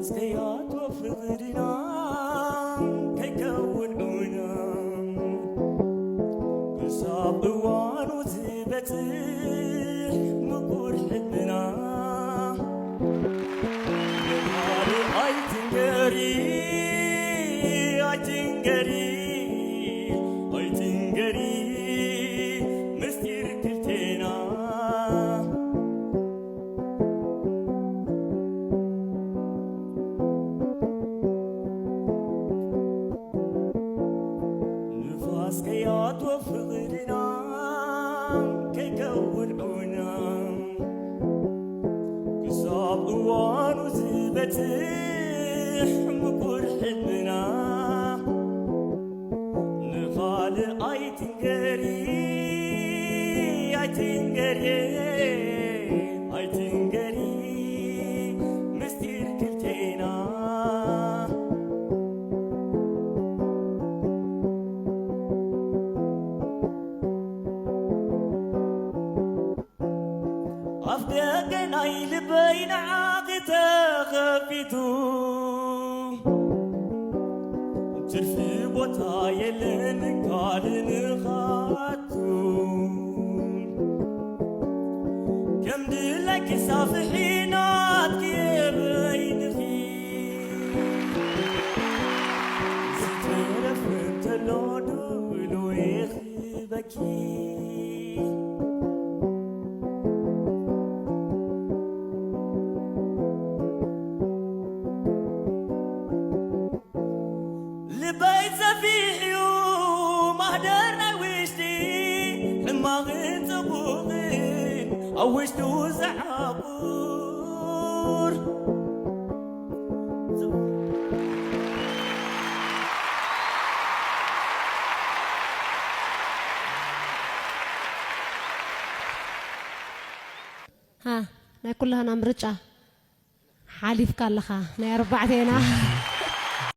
እስከያቶ ፍቕርና ከይከውን ዑና ክሳብ እዋኑ ዝበጽሕ ምቁር ሕልምና ንኻልእ ኣይትንገሪ ኣይትንገሪ ኣይትንገሪ ምስጢር ክልቴና ንፋስ ከያቶ ፍቕርና ከይከውን ዑና ክሳብ እዋኑ ዝበጽሕ ምቁር ሕልምና ንኻልእ ኣይትንገሪ ኣይትንገሪ ኣይትንገሪ ምስጢር ክልቴና ኣፍ ደገ ናይ ልበይ ንዓኺ ተኸፊቱ ትርፊ ቦታ የለን ካልእ ንኻቱ ከም ድላይኪ ሳፍሒ ናትኪ በይንኺ ዝተረፈ እንተሎ ዱሉ ይኽበኪ ልበይ ሰፊሕ እዩ ማህደር ናይ ውሽጢ ሕማቕን ጽቡቕን ኣብ ውሽጡ ዝዓቑር ሃ ናይ ኩላህና ምርጫ ሓሊፍካ ኣለኻ ናይ ኣርባዕቴና